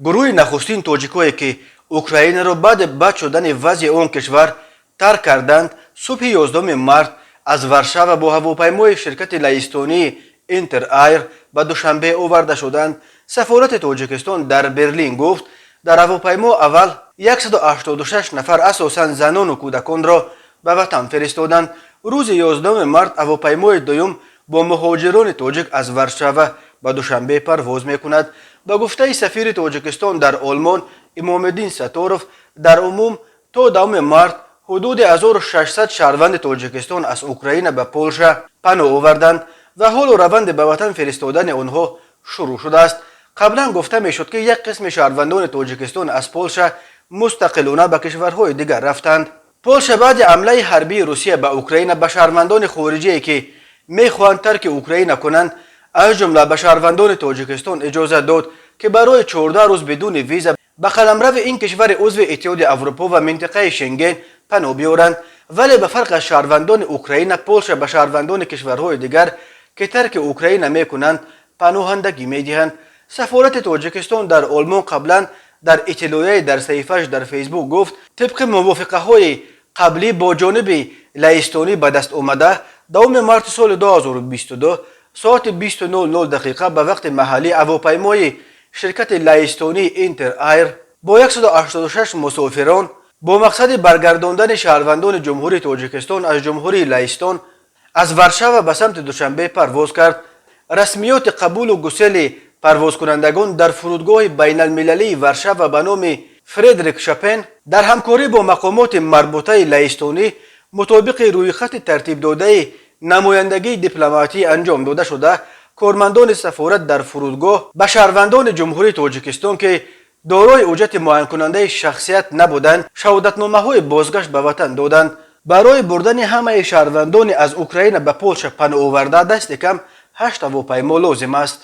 Гурӯҳи нахустин тоҷикое, ки Украинаро баъди бад шудани вазъи он кишвар тарк карданд, субҳи 11 март аз Варшава бо ҳавопаймои ширкати лаҳистонии Интер Айр ба Душанбе оварда шуданд. Сафорати Тоҷикистон дар Берлин гуфт, дар ҳавопаймо аввал 186 нафар, асосан занону кӯдаконро ба ватан фиристоданд. Рӯзи 11 март ҳавопаймои дуюм бо муҳоҷирони тоҷик аз Варшава ба Душанбе парвоз мекунад. Ба гуфтаи сафири Тоҷикистон дар Олмон Имомиддин Сатторов, дар умум то 10 март ҳудуди 1600 шаҳрванди Тоҷикистон аз Украина ба Полша паноҳ оварданд ва ҳоло раванди ба ватан фиристодани онҳо шурӯъ шудааст. Қаблан гуфта мешуд, ки як қисми шаҳрвандони Тоҷикистон аз Полша мустақилона ба кишварҳои дигар рафтанд. Полша баъди ҳамлаи ҳарбии Русия ба Украина ба шаҳрвандони хориҷие, ки мехоҳанд тарки Украина кунанд, аз ҷумла ба шаҳрвандони Тоҷикистон, иҷозат дод, ки барои 14 рӯз бидуни виза ба қаламрави ин кишвари узви Иттиҳоди Аврупо ва минтиқаи Шенген паноҳ биёранд. Вале ба фарқ аз шаҳрвандони Украина, Полша ба шаҳрвандони кишварҳои дигар, ки тарки Украина мекунанд, паноҳандагӣ медиҳанд. Сафорати Тоҷикистон дар Олмон қаблан дар иттилоияе дар саҳифааш дар Фейсбук гуфт, тибқи мувофиқаҳои қаблӣ бо ҷониби лаҳистонӣ ба даст омада, 10 марти соли 2022 соати 20:00 дақиқа ба вақти маҳаллӣ ҳавопаймои ширкати лаҳистонии Интер Айр бо 186 мусофирон бо мақсади баргардондани шаҳрвандони Ҷумҳурии Тоҷикистон аз Ҷумҳурии Лаҳистон аз Варшава ба самти Душанбе парвоз кард. Расмиёти қабулу гусели парвозкунандагон дар фурудгоҳи байналмилалии Варшава ба номи Фредерик Шопен дар ҳамкорӣ бо мақомоти марбутаи лаҳистонӣ мутобиқи рӯйхати тартибдодаи намояндагии дипломатӣ анҷом дода шуда, кормандони сафорат дар фурудгоҳ ба шаҳрвандони Ҷумҳурии Тоҷикистон, ки дорои ҳуҷҷати муайянкунандаи шахсият набуданд, шаҳодатномаҳои бозгашт ба ватан доданд. Барои бурдани ҳамаи шаҳрвандони аз Украина ба Полша паноҳ оварда дасти кам ҳашт ҳавопаймо лозим аст.